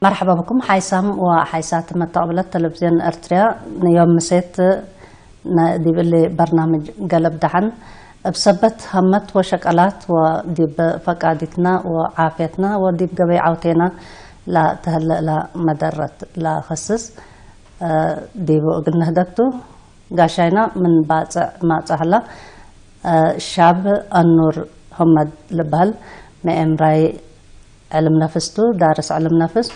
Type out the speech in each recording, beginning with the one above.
መርሓባ ብኩም ሓይሳም ወሓይሳት መተቕብለት ቴሌቪዝዮን ኤርትርያ ንዮም ምሴት ዲብሊ በርናምጅ ገለብ ደሓን እብ ሰበት ሃመት ወሸቀላት ወዲብ ፈቃዲትና ወዓፍየትና ወዲብ ገበይ ዓውቴና ላተህለእላ መደረት ላኸስስ ዲቡ እግል ነህደግቱ ጋሻይና ምን ባጽዕ ማጽእ ህላ ሻብ ኣኑር ሆመድ ልበህል መኤምራይ ዕልም ነፍስቱ ዳርስ ዕልም ነፍስ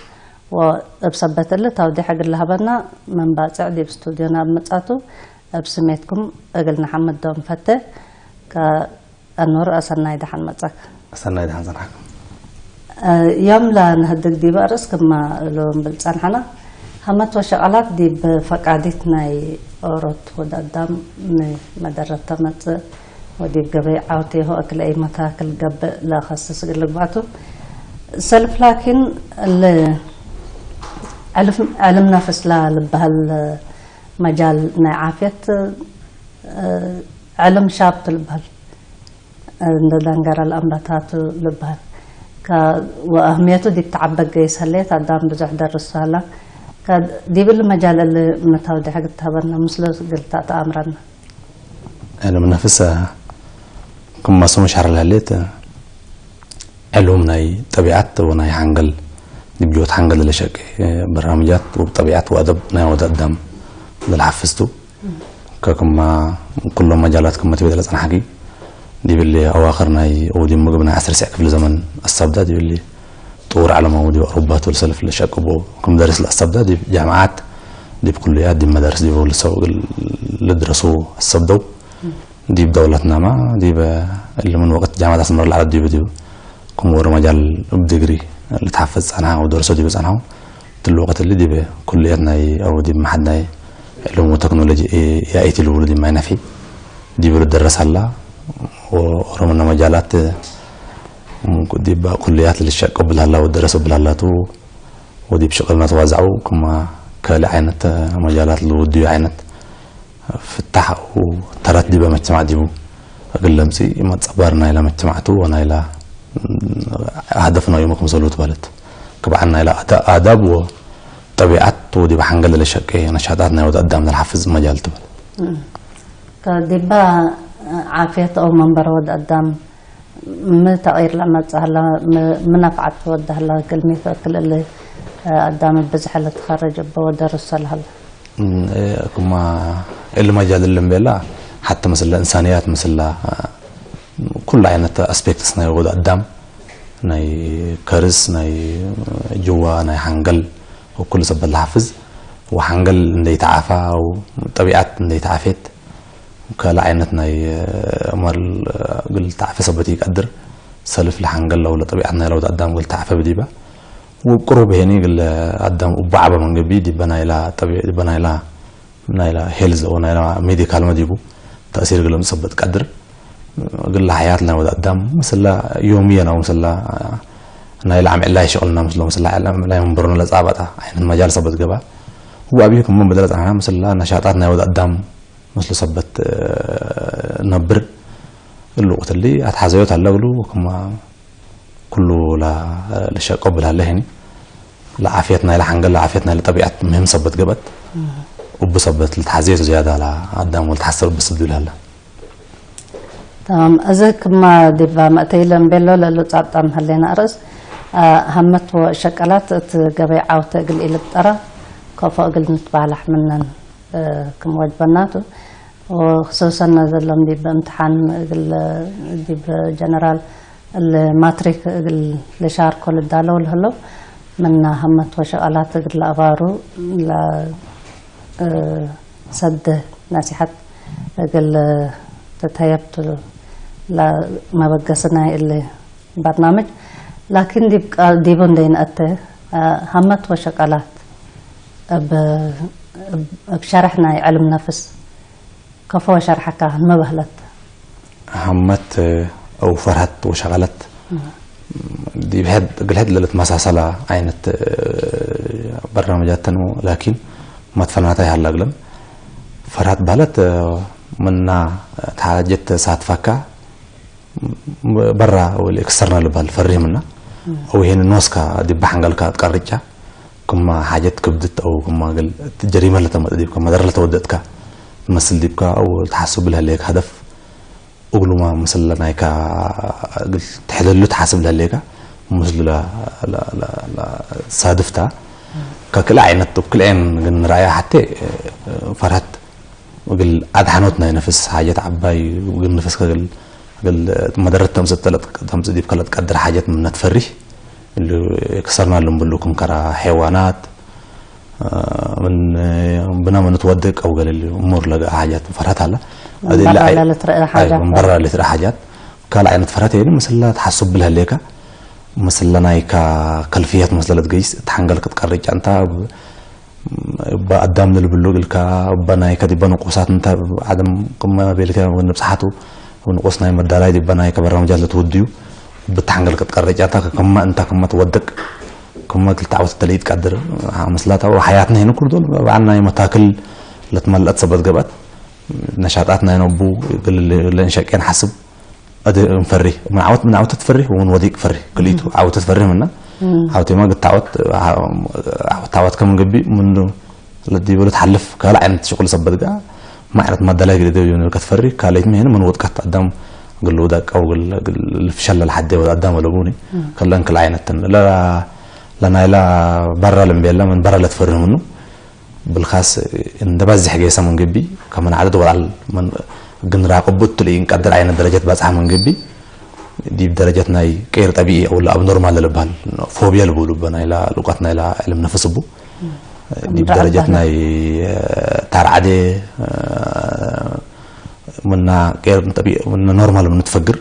ወእብ ሰበት እሊ ታውዲሕ እግል ለሀበና ምን ባጽዕ ዲብ ስቱድዮና እብ ምጻቱ እብ ስሜትኩም እግል ነሐምዶም ፈቴ ከ ኣኑር ኣሰናይ ደሓን መጻክ። ኣሰናይ ደሓን ጸንሓኩም። ዮም ለንህድግ ዲብ ኣርእስ ክማ እሉ እምብል ጸንሐና፣ ሃመት ወሸቐላት ዲብ ፈቃዲት ናይ ኦሮት ወድ ኣዳም ንመደረት ተመጽእ ወዲብ ገበይ ዓውቴሆ እክለ መታክል ገብእ ለኸስስ እግል ልግባቱ ሰልፍ ላኪን ል ዕልም ነፍስ ላ ልበሃል መጃል ናይ ዓፍየት ዕልም ሻብ ትልበሃል እንደ ዳንገራ ለአምራታቱ ልበሃል ወአህምየቱ ዲብ ተዓበ ገይስ ህሌት አዳም ብዙሕ ደርሱ ሀላ ዲብል መጃል እሊ ምታው ድሕግ ትሀበና ምስሉ ግልታ ተአምረና። ዕልም ነፍስ ክማ ስሙ ሻር ለህሌት ዕሉም ናይ ጠቢዓት ወናይ ሓንገል ዲብ ጅወት ሓንገል ለሸቄ በርናምጃት ውብ ጠቢዓት ወአደብ ናይ ወድ አዳም ለልሓፍዝቱ ከክማ ኩሎም መጃላት ክመ ትቤት ለጸንሓኪ ዲብሊ አዋኽር ናይ ወዲ ምግብ ናይ ዓሰርተ ክፍለ ዘመን አሳብዳ ዲብሊ ጥውር ዓለማዊ ዲብ አውሮባ ትብል ሰልፍ ለሸቅቦ ክም ደርስ ለአሳብዳ ዲብ ጃምዓት ዲብ ኩልያት ዲብ መዳርስ ዲብ ወልሰው ልድረሱ አሰብደው ዲብ ደውለትናማ ዲብ እልምን ወቅት ጃምዓት አስመር ለዓለ ዲብ ዲብ ክም ወረ መጃል እብ ዲግሪ ልትሓፈዝ ጸንሓ ወደርሶ ዲብ ጸንሓው ትልውቀት እሊ ዲበ ኩልየት ናይ አው ዲብ መሓድ ናይ ዕሉም ወተክኖሎጂ ኤአይቲ ልብሉ ዲብ ማይ ነፍሒ ዲብ ልደረስ አላ ወኦሮምና መጃላት ዲብ ኩልያት ልሸቅ ብላላ ወደረስ ብላላቱ ወዲብ ሽቅልና ተዋዛዑ ክማ ከሊ ዓይነት መጃላት ልውድዩ ዓይነት ፍታሕ ተረት ዲበ መጅተማዕ ዲቡ እግል ለምጺ መጸባር ናይላ መጅተማዕቱ ወናይላ አህደፍ ናዩ መክምሰሉ ትባለት ክብዓን ናይላ አዳብ ወጠቢዓት ወዲብ ሓንገል ለሸቄ ነሻጣት ናይ ወድ አዳም ለልሓፍዝ መጃል ትበል። ዲባ ዓፍየት አው መንበረ ወድ አዳም ምን ተቅይር ለመጽእ ሀላ ምን ነፍዓት ትወድ ሀላ እግል ሚ ፈክል እሊ አዳም ብዝሐ ለትኸረጅ እበ ወደርሶ ለሀላ። ክማ እሊ መጃል እሊ እምቤላ ሓቲ ምስለ እንሳንያት ምስላ ኩሉ ዓይነት አስፔክትስ ናይ ወድ አዳም ናይ ከርስ ናይ ጅዋ ናይ ሓንገል ወኩሉ ሰብ ለሓፍዝ ወሓንገል እንደይተዓፋ ጠቢዓት እንደይተዓፌት ከላ ዓይነት ናይ መል ግል ተዓፈ ሰበት ይቀድር ሰልፍ ለሓንገል ለውለ ጠቢዓት ናይ ለውጥ አዳም ግል ተዓፈ ብዲባ ውቅሩ ብሄኒ ግል አዳም ኡባ ዓበ መንገቢ ዲበ ናይላ ጠቢዕ ዲበ ናይላ ናይላ ሄልዝ ኦ ናይላ ሜዲካል መዲቡ ተእሲር ግለ ምሰበት ቀድር ግለ ሓያት ናይ ወድ አዳም ምስላ ዮምየ ናው ምስላ ናይላ ዓምዕላይ ሽቅልና ምስሎ ምስላ ዓለም ላይ መንበሩን ለጻባጣ ዓይነት መጃል ሰበት ገባ ወአብዩ ክምን በደለ ጻና ምስላ ነሻጣት ናይ ወድ አዳም ምስሉ ሰበት ነብር እሉ ቁትሊ አትሓዘዮት ኣለብሉ ክማ ኩሉ ለሸቀ ብላለ ሄኒ ለዓፍየት ናይ ለሓንገል ለዓፍየት ናይ ለጠቢዓት ምህም ሰበት ገበት እቡ ሰበት ልትሓዘየቱ ዝያዳ ለአዳም ወልትሓሰብ ብስብ ድብላለ። تمام እዚ ክማ ዲባ መእተይ ለምቤሎ ለሉ ጻብጣም ሀሌና ርእስ ሀመት ወሸቀላት እቲ ገበይ ዓውተ እግል ኢልብጠራ ከፎ እግል ንትባህላሕ ምነን ክም ወጅበናቱ ወክሱሰን ነዘሎም ዲብ እምትሓን እግል ዲብ ጀነራል እሊ ማትሪክ እግል ልሻርኮ ልዳለው ልህለው ምና ሀመት ወሸቀላት እግል ለአባሩ ለሰድ ነሲሐት እግል ትተየብቱ ለመበገሲ ናይ እሊ በርናምጅ ላኪን ዲብ ቃል ዲቡ እንደይንአተ ሀመት ወሸቀላት እብ ሸርሕ ናይ ዕልም ነፍስ ከፎ ሸርሐካ መበህለት ሀመት አው ፈርሀት ወሸቀለት ዲብ ሕድ እግል ሕድ ለልትመሳሰላ ዓይነት በርናምጃት ተንሞ ላኪን መትፈናታ ይሃላ እግለን ፈርሀት በህለት ምና ተሓጀት ተሳትፋካ በራ ወይ ኤክስተርናል ልባል ፈሪህ ምና አው ይሄን ኖስካ ዲብ ሓንጋልካ ትቀርጫ ክማ ሓጀት ክብድት ኣው ክማ ገል ጀሪመ ለተመጠ ዲብካ መደረ ለተወደጥካ ትመስል ዲብካ ኣው ትሓስብ ብልሃለየካ ሃደፍ እግሉማ ምስለ ናይካ እግል ትሕደሉ ትሓስብ ለሌካ ምስሉ ለ- ለ- ለ- ለ- ሳድፍታ ከክልእ ዓይነት ክልኤን ግን ንረኣያ ሓቴ ፈርሃት እግል ኣድሓኖት ናይ ነፍስ ሓጀት ዓባይ ግን ነፍስ ከግል እግል መደረት ተምጽእ ተለጥ- ተምጽእ ዲብ ከለጥ ቀድር ሓጀት ምነት ፈሪህ እሉ ክሰርና ልንብሉ ክንከራ ሐይዋናት ብና መኑ ትወድቅ ኣው ገለል እሙር ለገ ሓጃት ፈራት ኣላ እምበራ ለትረአ ሓጃት እምበራ ለትረአ ሓጃት ካልእ ዓይነት ፈራት የለ ምስላ ትሓስብ ብልሃለካ ምስላ ናይካ ከልፍያት መስለለት ገይስ ተሓንገል ክትቀርጫ እንታ ብኣዳም ልልብሉ ግልካ በናይካ ዲበ ንቁሳት እንታ ዓለም ቅመ ቤልካ ንብፅሓቱ ንቁስ ናይ መዳላይ ዲበ ናይካ በራምጃት ለትውድዩ ብተሓንገል ክትቀርጫ እንታ ከማ እንታ ከማ ትወድቅ ከማ ክልተ ዓወት ተለይት ቀድር ምስላታ ሓያትና ይንኩር ዶል በዓል ናይ መታክል ለትመለጥ ሰበት ገባት ነሻጣት ናይ ነቡ ለእንሸቄን ሓስብ እድ እንፈሪ ምን ዓወት ምን ዓወት ትፈሪ ወን ወዲቅ ፈሪ ክልኢቱ ዓወት ትፈሪ ምና ዓወት ማ ግታወት ዓወት ዓወት ከም ግቢ ምን ለዲበሉ ትሓልፍ ካልእ ዓይነት ሽቁል ሰበት ጋ ማዕረት ማዳላይ ግደ ደብ ይሆን ከተፈሪ ካለይት ምን ምን ወድቀት ኣዳም ግል ወዳቀው ግል ግል ልፍሸል ለሓደ ወደ ኣዳም ለቡኒ ከለን ክል ዓይነትን ለ ለናይላ በራ ለምቤላ ምን በራ ለትፈሪ ምኑ ብልካስ እንደ ባዝሕ ገይሰ ምን ግቢ ከመን ዓደድ ወላል ምን ግን ራቅቡ ትልይ እንቀድር ዓይነት ደረጀት ባጽሓ ምን ግቢ ዲብ ደረጀት ናይ ቀይር ጠቢኢ ኣው ኣብ ኖርማል ለልባል ፎቢያ ልብሉ በናይላ ልቋት ናይላ ዕልም ነፍስ ቡ ዲብ ደረጀት ናይ ታርዓደ ምና ቀይር ጠቢዕ ምና ኖርማል ምን ትፈግር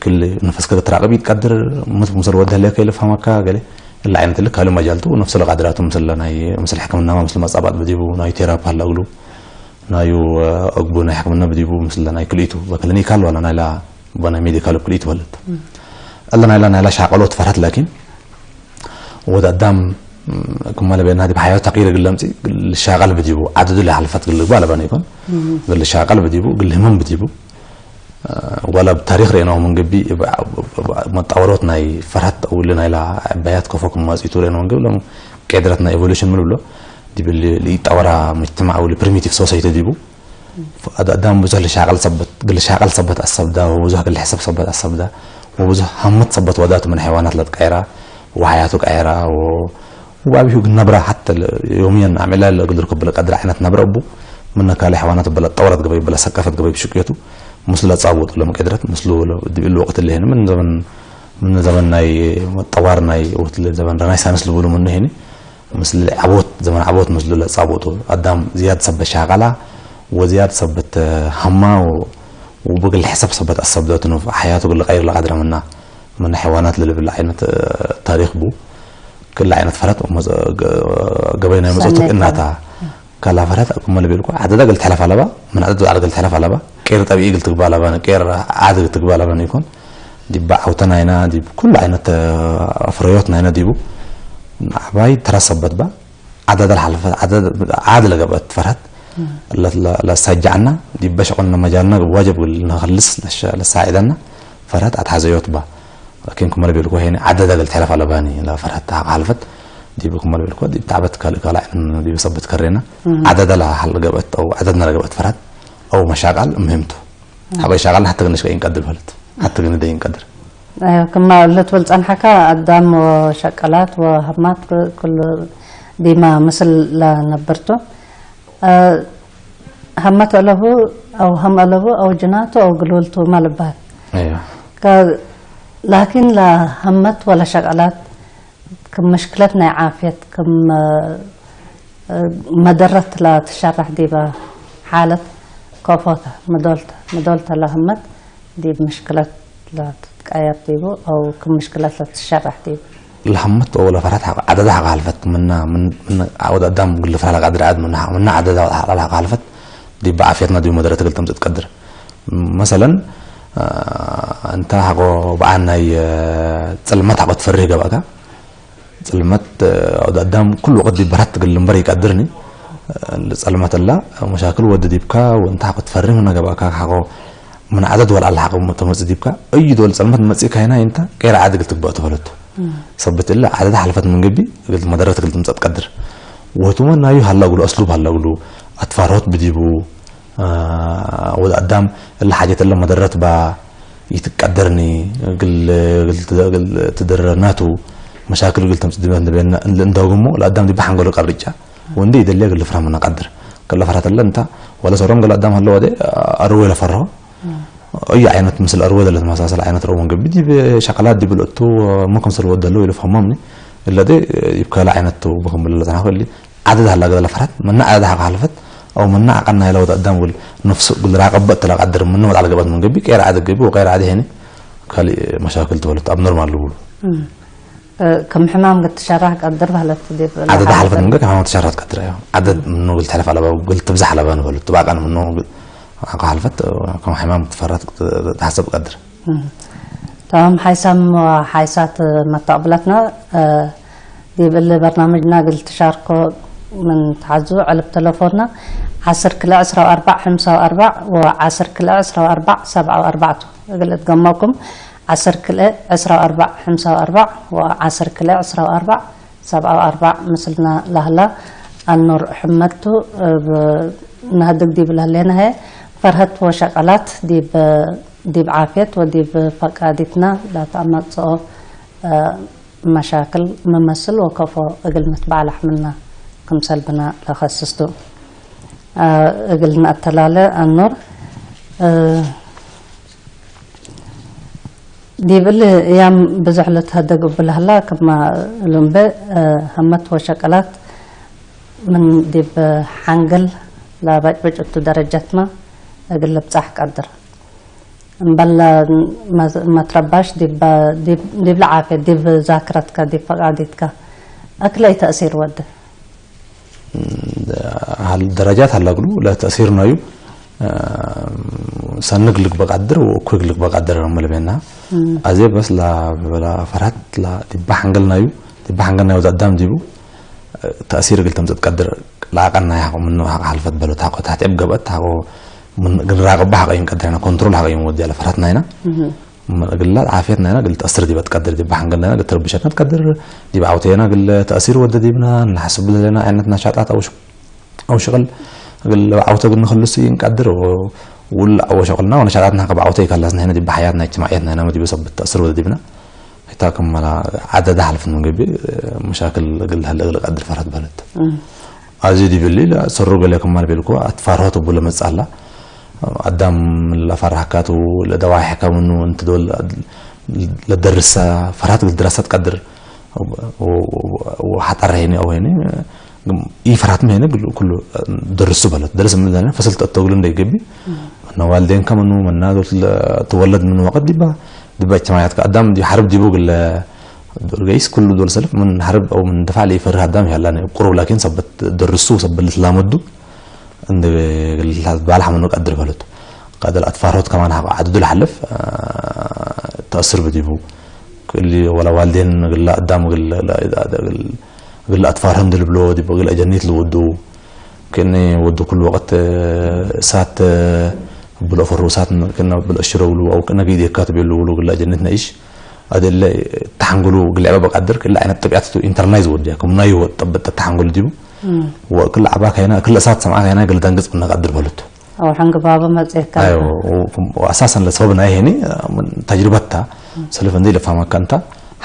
ክል ነፈስከ ክትራቅብ ይትቀድር ምት ምሰል ወደ ህለ ከይለ ፈማካ ገለ እላ ዓይነት ልክ ካልእ መጃልቱ ነፍስ ለቃድራቱ ምስለ ናይ ምስል ሕክምና ምስል መጻባት ብዲቡ ናይ ቴራፒ ሃላ እግሉ ናዩ እግቡ ናይ ሕክምና ብዲቡ ምስለ ናይ ክልኢቱ በክሊኒካል ዋላ ናይላ በናይ ሜዲካል ክልኢቱ ወለት እለ ናይላ ናይላ ሻቀሎት ፈራት ላኪን ወደ ኣዳም ክመለ ቤና ዲብ ሓያት ተቂረ ግለምፂ ልሻቀል ብዲቡ ዓድዱ ለሓልፈት ግልግባ ለበነ ይኮን ግልሻቀል ብዲቡ ግልህመም ብዲቡ ወላ ብታሪክ ርእናው መንገቢ መጣወሮት ናይ ፈርሃት ውል ናይላ ዕባያት ከፎ ክማፂቱ ርእናው መንገቢ ሎም ቀድረት ናይ ኤቮሉሽን ምልብሎ ዲብል ልኢጣወራ መጅተማዕ ውል ፕሪሚቲቭ ሶሳይቲ ዲቡ ኣዳም ብዙሕ ልሻቀል ሰበት ግልሻቀል ሰበት ኣሰብዳ ወብዙሕ ግልሕሰብ ሰበት ኣሰብዳ ወብዙሕ ሃመት ሰበት ወዳቱ ምን ሓይዋናት ለትቀይራ ወሓያቱ ቀይራ ወባቢሁ ግን ነብራ ሓተ ዮምየን ኣሚላ ለግድር ከብለ ቀድር ዓይነት ነብረ እቡ ምነ ካልእ ሓይዋናት በለ ጠውረት ገበይ በለ ሰቀፈት ገበይ ብሽቅየቱ ምስሉ ለጻወጡ ለመቀድረት ምስሉ ድብሉ ወቅት ለሄን ምን ዘመን ምን ዘመን ናይ መጠዋር ናይ ወቅት ዘመን ረናይሳንስ ልብሉ ምን ሄኒ ምስል ዓቦት ዘመን ዓቦት ምስሉ ለጻቦቱ ኣዳም ዝያድ ሰበት ሻቀላ ወዝያድ ሰበት ሃማ ወብግል ሕሰብ ሰበት ኣሰብደቱ ኑ ሓያቱ ግል ቀይር ለቀድረ ምና ምን ሕዋናት ልልብል ዓይነት ታሪክ ቡ ክል ዓይነት ፈረት ገበይ ናይ መጾቱ እናታ ካላ ፈረት ኣብ ክመል ቤልኩ ዓደዳ ግል ትሕለፍ ኣለባ ምን ዓደድ ዓድ ግል ትሕለፍ ኣለባ ቀይር ጠቢኢ ግል ትግባ ኣለባ ቀይር ዓድ ግል ትግባ ኣለባ ይኮን ዲባ ዓውተ ናይና ዲብ ኩሉ ዓይነት ፍረዮት ናይና ዲቡ ዓባይ ተራ ሰበት ባ ዓዳዳ ለሓለፈት ዓድ ለገበት ፈርሀት ለሳጃዕና ዲበ ሸቆና መጃልና ዋጀብ ነኸልስ ለሳዒደና ፈርሀት ኣትሓዘዮት ባ ላኪን ኩመል ቤልኮ ሄኒ ዓዳዳ ገል ትሕለፍ ኣለባኒ ፈርሀት ሓልፈት ዲቡ ኩመል ቤልኮ ዲብ ታዕበት ካልእ ካልእ ዲብ ሰበት ከሬና ዓዳዳ ለገበት ኣው ዓዳድና ለገበት ፈርሀት ኣው መሻቃል ምህምቱ ሓቆይ ሻቃል ሓቲ ግንሽ ከይንቀድር ፈለት ሓቲ ግን ደይንቀድር ክማ ለትብል ጸንሓካ ኣዳም ወሸቀላት ወህማት ኩሉ ዲማ ምስል ለነብርቱ ህመት ኣለቡ ኣው ህም ኣለቡ ኣው ጅናቱ ኣው ግልውልቱ ማልባት ላኪን ለህመት ወለሸቀላት ክም መሽክለት ናይ ዓፍየት ክም መደረት ለትሸራሕ ዲበ ሓለት ከፎተ ምዶልተ ምዶልተ ለህመት ዲብ ምሽክለት ለትትቀየር ዲቡ ኣው ክም ምሽክለት ለትሸራሕ ዲቡ። ለህመት ወለ ፈርሀት ዓደዳ ሓልፈት ምና ወደ ኣዳም ግል ፈርሀ ለቃድር ዓድ ምና ዓደዳ ሓልፈት ዲብ ዓፍየትና ዲብ መደረት ግል ተምጽእ ትቀድር መሰለን እንታ ሓቆ በዓል ናይ ጽልመት ሓቆ ትፈርህ ገባእካ ጽልመት ኣውደ ኣዳም ኩሉ ወቅት ዲብ በራት ትግል እምበር ይቀድርኒ ጸልመት ኣላ መሻክል ወዲ ዲብካ ወንታ ሓቆ ትፈርህ ምና ገባእካ ሓቆ ምን ዓደድ ወልዓል ሓቆ ተመጽእ ዲብካ እዩ ዶል ጸልመት መጽእ ካይና ይንታ ቀይር ዓድ ግል ትግባእ ተፈለቱ ሰብት እለ ዓደዳ ሓለፈት መንገቢ እግል መደረት እግል ትምጸጥ ቀድር። ወቱመ ናዩ ሃላ እግሉ፣ ኣስሉብ ሃላ እግሉ፣ ኣትፋሮት ብዲቡ፣ አ፣ ወደ ኣዳም እለ ሓጀት እለ መደረት ባ ይትቀደርኒ፣ እግል፣ እግል ትደ-፣ እግል ትደረናቱ መሻክል እግል ተምጽእ ድመት ንበና፣ እለ እንዳጉሞ ለኣዳም ዲባ ሓንጎሎ ቀርጫ፣ ወንዲ ይደልያ እግል ፍራም መናቀድር። ከለ ፈራት እለ እንታ፣ ወለ ሰሮም ገለ ኣዳም ሃለ ወደ፣ አ፣ ኣርወ ለፈርሆ። እዩ ዓይነት ምስል ኣርወ ዘለ ተመሳሰል ዓይነት ረው መንገቢ ዲብ ሸቀላት ዲብ ልእቱ እሞ ከም ስል ወደለው ኢሉ ፈህሞምኒ። እለደ ይብ ከለ ዓይነት ብክም ብለ ለጸናኹ እሊ ዓደድ ሃላ ገለ ፈራት መና ዓደድ ሓቀ ሓልፈት ኣው መና ዓቀና ኢለ ወደ ኣዳም ውል ነፍሱ ግል ራቀበ እትለ ቀድር ምን ወጣ ለገበት መንገቢ ቀይር ዓደ ገቢ ወቀይር ዓደ ሄኒ ካልእ መሻክል ትበሉት ኣብ ኖርማል ልብሉ። እም። እ፣ ከም ሕማም ክትሸራህ ቀድር ባህለት ዲብ ዓደድ ሓልፈት መንገቢ ከም ሕማም ትሸራት ቀድር እዮ። ዓደድ ምኖ ግል ትሕለፍ ኣለባ ግል ትብዛሕ ኣለባ ንበሉት። ባቃን ምኖ ግል ሓልፈት ከም ሕማም ትፈራት ትሓሰብ ቀድር። እም። ተማም ሓይሳም ሓይሳት መታቕብላትና፣ እ፣ ዲብ እሊ በርናምጅና ግል ትሻርኮ ምን ተሓዙ ዕልብ ተለፎንና ዓስር ክልዕ ዕስራ ኣርባዕ ሓምሳ ኣርባዕ ወዓስር ክልዕ ዕስራ ኣርባዕ ሰብዓ ኣርባዕቱ እግል እትገመኩም ዓስር ክልዕ ዕስራ ኣርባዕ ሓምሳ ኣርባዕ ወዓስር ክልዕ ዕስራ ኣርባዕ ሰብዓ ኣርባዕ ምስልና ላህላ ኣኖር ሕመቱ ብ-፣ ናህድግ ዲብ ለህሌና ሀየ ፈርሀት ወሸቀላት ዲብ፣ ዲብ ዓፍየት ወዲብ ፈቃዲትና ላተኣማጽኦ፣ እ፣ መሻክል መመስል ወከፎ እግል ንትባዕላሕ ምና ክምሰል ብና ለኸስስቱ፣ እ፣ እግል ነአተላለ ኣኖር፣ እ፣ ዲብ እሊ እያም ብዙሕ ልትሀደግ እብልህላ፣ ክማ እሉምበ፣ እ፣ ሀመት ወሸቀላት ምን ዲብ ሓንግል ለባጭብጭ እቱ ደረጀትማ እግል ልብጻሕ ቀድር። እምበል መ-፣ መትረባሽ ዲብ፣ ዲብ፣ ዲብ ለዓፌ፣ ዲብ ዛክረትከ፣ ዲብ ፈቃዲትከ፣ እክለይ ተእሲር ወድ? ሀል-፣ ደረጃት ሀላግሉ ለተእሲር ናዩ፣ እ፣ ሰንግ ልግበ ቀድር ወእኩግ ልግበ ቀድር ነው መልቤና። እም። አዜ በስ ላ-፣ ላ ፈርሃት ላ ዲባ ሐንገል ናዩ፣ ዲባ ሐንገል ናዩ ወደ አዳም ዲቡ፣ እ፣ ተእሲር እግል ተምጽእ ትቀድር፣ ለአቀና ያቆ ምኑ ሐቅ ሐልፈት በሉት፣ ሐቆ ታሕቲ እብ ገብአት፣ ሐቆ ምን ግን ራቅባ ሐቀ ይንቀድር፣ ኮንትሮል ሐቀ ይወዲ ያለ ፈርሃት ናይና። እም። እግላ ዓፍየት ናይና እግል ተእስር ዲበ ትቀድር፣ ዲባ ሓንገል ናይና እግል ተርብሸትና ትቀድር፣ ዲብ ዓውተየና እግል ተእሲር ወደ ዲብና፣ ንሓስብ ዘለና ዓይነት ናሻጣት ኣው ሽ-፣ ኣው ሽቕል እግል ዓውተ እግል ንኽልሱ ይንቀድር፣ ውል ኣው ሸቕልና ወነሻጣትና ካብ ዓውተ ይካላስ ናይና ዲባ ሓያት ናይ እጅትማዕየት ናይና መዲበ ሰብ ተእስር ወደ ዲብና፣ ሒታ ክመላ ዓደዳ ሓልፍን መንገቢ፣ መሻክል እግል ሃለ እግል ቀድር ፈረት በለት። እም። ኣዚ ዲብሊ ሰሩ ገለ ከማል ቤልኮ ኣትፋርሆት እቡ ለመጻላ ኣዳም ለፈራህካቱ ለደዋሕካ ምኑ እንት ዶል ለደርሳ ፈራት ግልድራሳት ቀድር ወሓጣር ሄኒ ኣው ሄኒ ይፈራት ሄኒ ግሉ ኩሉ ደርሱ በለት። ደርስ ምን ዘነ ፈስል ተተግሉ እንደይገቢ መና ዋልዴን ከመኑ መና ዶል ትወለድ ምን ወቀት ዲባ ዲባ ቸማያት ኣዳም ዲ ሓርብ ዲቡ ግለ ዶል ገይስ ኩሉ ዶል ሰልፍ ምን ሓርብ ኣው ምን ድፋዕ ለይፈርህ ኣዳም ያላ ቁሩብ ላኪን ሰበት ደርሱ ሰበት ልትላመዱ እንደ ግልታት ባልሕ ምኑ ቀድር በሉት። ቀደል ኣትፋሮት ከማን ሀብ ዓድዱ ለሓልፍ፣ እ፣ ተእስር ብዲቡ። ክሊ ወላ ዋልዴን ግላ ኣዳም ግል፣ ግል፣ ግል ኣትፋርህም ድልብሎ ዲቡ ግል ኣጀኒት ልወዱ። ክኒ ወዱ ኩሉ ወቀት፣ እ፣ እሳት፣ እ፣ ብሎ ፈሩ እሳት ን-፣ ክና ብሎ እሽረውሉ፣ ኣው ክነ ግዜ የካት ቤሉ ውሉ ግላ ኣጀኒት ነይሽ። ኣደለ ተሓንግሉ ግልዕበ በቃድር ክላ ዓይነት ጥብያት ኢንተርናይዝ ወዲያ፣ ከም ናይ ወጥ ጠበጠ ተሓንግሉ ዲቡ። እም። ወክል ዓባ ካይና፣ ክል እሳት ሰምዓ ካይና፣ ግል ደንግጽ ብና ቀድር በሉት። ኣው ሓንግባበ መጽኤካ። ኣዮ፣ ወ-፣ ወ-፣ ኣሳሰን ለሰበብ ናይ ሄኒ፣ ምን ተጅርበታ፣ ሰልፍ እንዲ ለፋማካ እንታ፣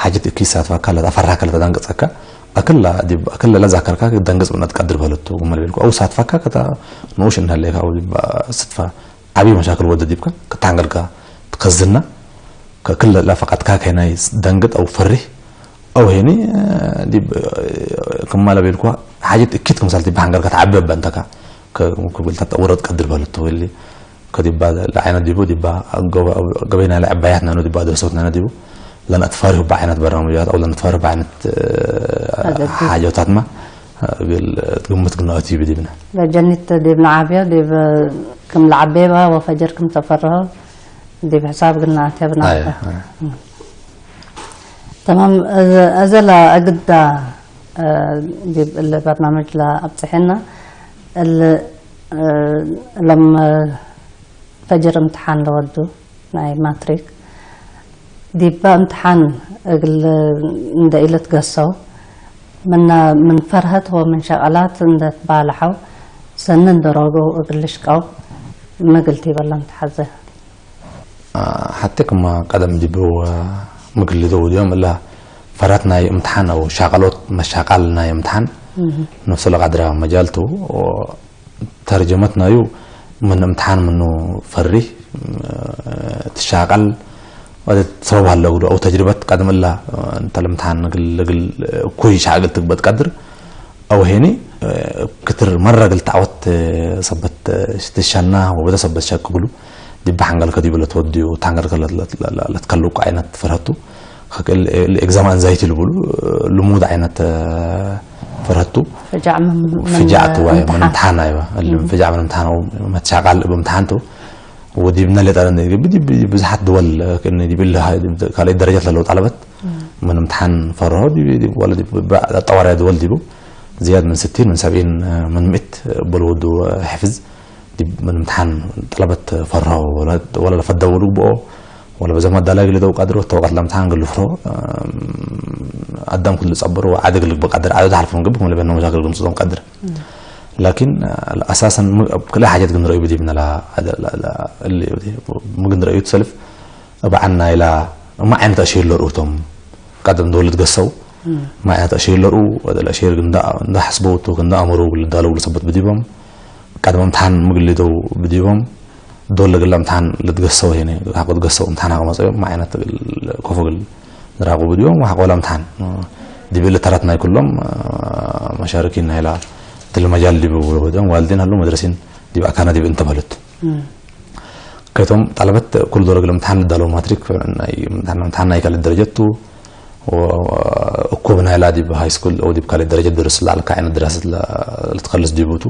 ሓጀት እኪ ሳትፋካ፣ ለታፈራካ፣ ለተደንግጸካ፣ ኣክላ ዲብ፣ ኣክላ ለዛከርካ፣ ደንግጽ ብና ትቀድር በሉት፣ ጉመል ቤልኩ። ኣው ሳትፋካ፣ ከታ ንኡሽ እንሃለካ፣ ኣው ዲባ ስትፋ፣ ዓቢ መሻክል ወደ ዲብካ፣ ክታንገልካ፣ ትከዝና፣ ከክለ ለፈቃድካ፣ ከናይ ደንግጥ፣ ኣው ፈሪህ፣ ኣው ሄኒ፣ ዲብ፣ ክማለ ቤልኩ፣ ሓጀት እኪት ክምሳል ዲብ ሓንገርካ፣ ተዓቢ በንተካ፣ ከ-፣ ክብል ተጠውረት ቀድር በሉት፣ ወሊ፣ ከዲባ ለዓይነት ዲቡ፣ ዲባ ገበ-፣ ገበይና ለዕባያት ናኑ ዲባ ደርሶት ናኑ ዲቡ፣ ለናትፋሪሁ በዓይነት በርናምጃት፣ ኣው ለናትፋሪሁ በዓይነት፣ ኣገዲ። ሓጆታትማ፣ ግል፣ ግምት ግናኦት ይብ ዲብና። ለጀኒት ዲብ ነዓብዮ፣ ዲብ ክም ለዓቤባ ወፈጀር ክም ተፈርሆ፣ ዲብ ሕሳብ ግናኦት የብና። ኣየ፣ ኣየ። ተማም፣ እዘ-፣ እዘ ለእግዳ፣ እ፣ ዲብ እለ በርናምጅ ለኣብጽሐና፣ እል፣ እ፣ ሎም፣ እ፣ ፈጅር እምትሓን ለወዱ ናይ ማትሪክ፣ ዲባ እምትሓን እግል እንደ ኢለት ገሰው ምና ምን ፈርሀት ወምን ሸቀላት እንደ ትባልሐው ሰንን ደረገው እግል ልሽቀው ምግልቲ በለም ተሓዘ። ሓቲ ክማ ቀደም ዲቡ ምግሊ ደው ዲዮም እላ ፈራት ናይ እምትሓን ኣው ሻቀሎት መሻቃል ናይ እምትሓን ነፍሰ ለቃድራ መጃልቱ ተርጀመት ናዩ ምን እምትሓን ምኑ ፈሪ ትሻቀል ወደ ሰበብ ሃለ ጉዱ ኣው ተጅርበት ቀደም እላ እንተ ለምትሓን ግል ግል ኩይ ሻቅል ትግበት ቀድር ኣው ሄኒ ክትር መራ ግል ታዕወት ሰበት ትሻና ወበተ ሰበት ሸቅግሉ ዲባ ሓንገል ከዲቡ ለትወድዩ ታንገል ከለትከልቁ ዓይነት ፈርሀቱ ኤግዛም ኣንዛይቲ ልብሉ ልሙድ ዓይነት ፈርሀቱ ፍጃዕ ትዋይ ምንምትሓን ኣይዋ ፍጃዕ ምንምትሓን መትሻቃል ብምትሓንቱ ወዲብ ነሌጠረ ግቢ ብዙሓት ድወል ካልእ ደረጃት ለለው ጣለበት ምንምትሓን ፈርሆ ጠዋርያ ድወል ዲቡ ዝያድ ምን ስቲን ምን ሰብኢን ምን ምእት በልወዱ ሕፍዝ ዲብ ምንምትሓን ጠለበት ፈርሆ ወላ ለፈደው ልግብኦ ወላ በዘም ኣዳላይ ግልደው ቀድር ወተወቀት ለምትሓን ግልፍሮ ኣዳም ክልጸብር ወዓዲ ግልግብ ቀድር ዓዲ ተሓልፎም ግብ ክምለ በነ መሻክል ግምጽቶም ቀድር ላኪን ኣሳሰን ክልእ ሓጀት ግን ረእዩ ብዲብ ነላ ምግን ረእዩ ትሰልፍ እብዓና ኢላ እማ ዓይነት ኣሽር ለርኡቶም ቀደም ደወልድ ገሰው ማዕናት ኣሽር ለርኡ ወደላ ኣሽር ግን እንዳ ሓስበውቱ እንዳ ኣመሩ ግል እንዳለው ሰበት ብዲቦም ቀደም እምትሓን ምግል ደው ብዲቦም ዶለ ግላ እምትሓን ልትገሰው ሄነ ካቆ ትገሰው እምትሓን ሃቆ መጸዮም ማዕናት ኮፎ ግል ንራቁ ብዲቦም ወሓቆ ወላ እምትሓን ዲብል ተራት ናይ ኩሎም መሻርኪን ናይላ ትል መጃል ዲቡ ብሎም ዋልዲን ሃሉ መድረሲን ዲብ ኣካና ዲብ እንተበሉት ከቶም ጣለበት ኩሉ ዶለ ግለ እምትሓን ልዳለው ማትሪክ እምትሓን ናይ ካልእ ደረጀቱ እኩብ ናይላ ዲብ ሃይ ስኩል ኦ ዲብ ካልእ ደረጀት ድርስ ላልካ ዓይነት ድራሰት ልትኸልስ ዲቡቱ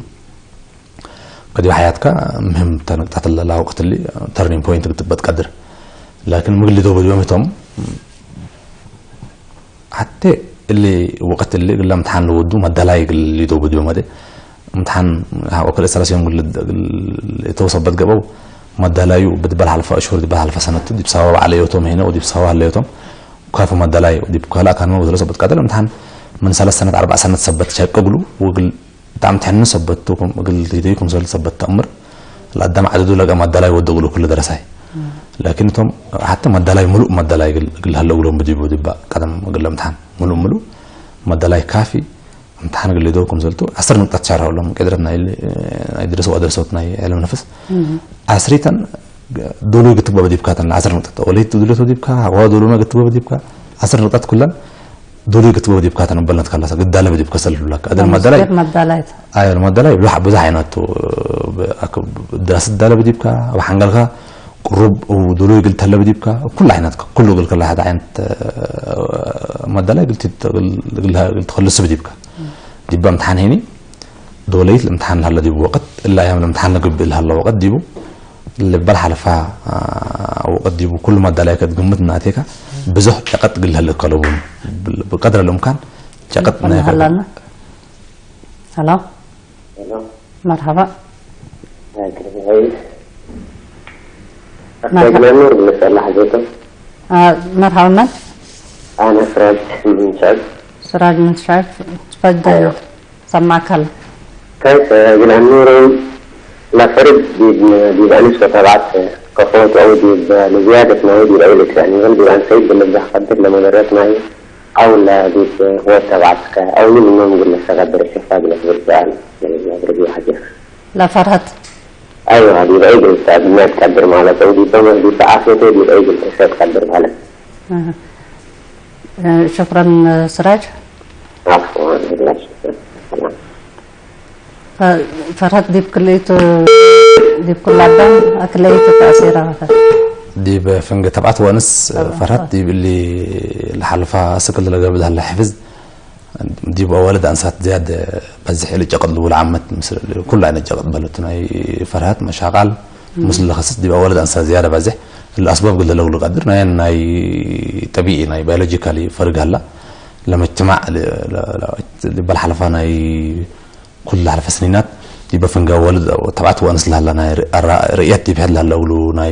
ከዲብ ሓያትካ ምህም ተንቅጣት ለላ ወቅት ሊ ተርኒንግ ፖይንት ክትበት ቀድር ላኪን ምግሊ ዶ ብድዮም እቶም ሓቴ እሊ ወቅት እሊ ግለ እምትሓን ልወዱ መዳላይ ግሊ ዶ ብድዮም ወደ እምትሓን ሃቆ ክልእ ሰላሲዮም ግል የተወሰበት ገበው መዳላዩ ብድበል ሓልፋ እሽሁር ድበል ሓልፋ ሰነቱ ዲብ ሳባ ባዕለ ዮቶም ሄነ ወዲብ ሳባ ሃለዮቶም ካፉ መዳላይ ዲብ ካልእ ኣካንመ ወዘለ ሰበት ቀደል እምትሓን ምን ሰለስተ ሰነት ኣርባዕ ሰነት ሰበት ሸቅግሉ ወግል ብጣዕሚ ትሕኒ ሰበት ኩም እግል ዲደይ ኩም ሰል ሰበት ተእምር ለአዳም ዓደዱ ለቀ መዳላይ ወደግሉ ኩሉ ደረሳይ ላኪን እቶም ሓተ መዳላይ ሙሉእ መዳላይ ግል ግል ሀለግሎም ብዲቡ ዲባ ቀደም ግል እምትሓን ሙሉእ ሙሉእ መዳላይ ካፊ እምትሓን ግል ዶ ኩም ሰልቱ ዓስር ንቅጣት ሻርሐሎም ቀድረት ናይ ናይ ድረስ ወደርሶት ናይ ዕልም ነፍስ ዓስሪተን ዶሎ ግትግባ በዲብካ ተን ዓስር ንቅጣት ወለይት ድለቶ ዲብካ ዋ ዶሎ ግትግባ በዲብካ ዓስር ንቅጣት ኩለን ዶሎ ግትግባ በዲብካ ተን በልነት ካላሳ ግዳለ በዲብካ ሰልፍ ብላካ ኣደል መዳላይ መዳላይት ኣዮ መዳላይ ብዙሕ ብዙሕ ዓይነቱ ድራስ ዳለ በዲብካ ኣብ ሓንገልካ ቁሩብ ዶሎ ግል ተለ በዲብካ ኩሉ ዓይነት ኩሉ ግል ከላ ሓደ ዓይነት መዳላይ ግል ግል ተኸልስ በዲብካ ዲባ እምትሓን ሄኒ ዶለይት ልምትሓን ላለ ዲቡ ወቅት እላ ያም ልምትሓን ልግብእ ላለ ወቅት ዲቡ ልበል ሓለፋ ወቅት ዲቡ ኩሉ መዳላይ ከትግምት እናቴካ ብዙሕ ጨቀጥ ግል ህልእ ከለውን ብቀድረ ልምካን ጨቀጥ ናይ ሃላና ሄሎ መርሃባ ኣስተግናኑ ብልጸላ ሓዘቶ መርሃባ መን ኣነ ስራጅ ምንሻል ስራጅ ምንሻል ትፈደ ሰማካል كيف يجعل نورهم لا فرد بيبقى نسبة تبعت كفوت أو بيبقى لزيادة ما يجب أي الإسلام يقول بيبقى أنا سيد بالله قدر لما درت معي أو لا بيبقى هو تبعت أو من النوم يقول لك تقدر الشفاء بلا سبب سؤال يعني ما أدري بيه حاجة لا فرهت أيوة بيبقى يجري الساعة ما تقدر مالك أو بيبقى بيبقى عافيته بيبقى يجري الساعة تقدر مالك شكرا سراج عفوا لا شكرا ፈርሀት ዲብ ክልኢቱ ዲብ ኩላ ኣዳም ክልኢቱ ተኣሲራ መተት ዲብ ፍንገ ተብዓት ወንስ ፈርሀት ዲብ እሊ ለሓልፋ ስክል ለገብድ ሀለ ሕፍዝ ዲብ ኣዋልድ ኣንሳት ዝያድ በዝሕ እሊ ጨቅጥ ልውል ዓመት ምስ ኩሉ ዓይነት ጨቅጥ በለቱ ናይ ፈርሀት መሻቃል ምስ ለኸስስ ዲብ ኣዋልድ ኣንሳት ዝያድ በዝሕ ለኣስባብ ግለ ለውሉ ቀድር ናይ ናይ ጠቢዒ ናይ ባዮሎጂካሊ ፈርግ ሀላ ለመጅትማዕ ልበል ሓለፋ ናይ ኩሉ ሓለፈ ስኒናት ዲበ ፍንጋ ወልድ ተብዓት ወኣንስ ላላ ናይ ርእየት ዲብ ሕድ ላለ እግሉ ናይ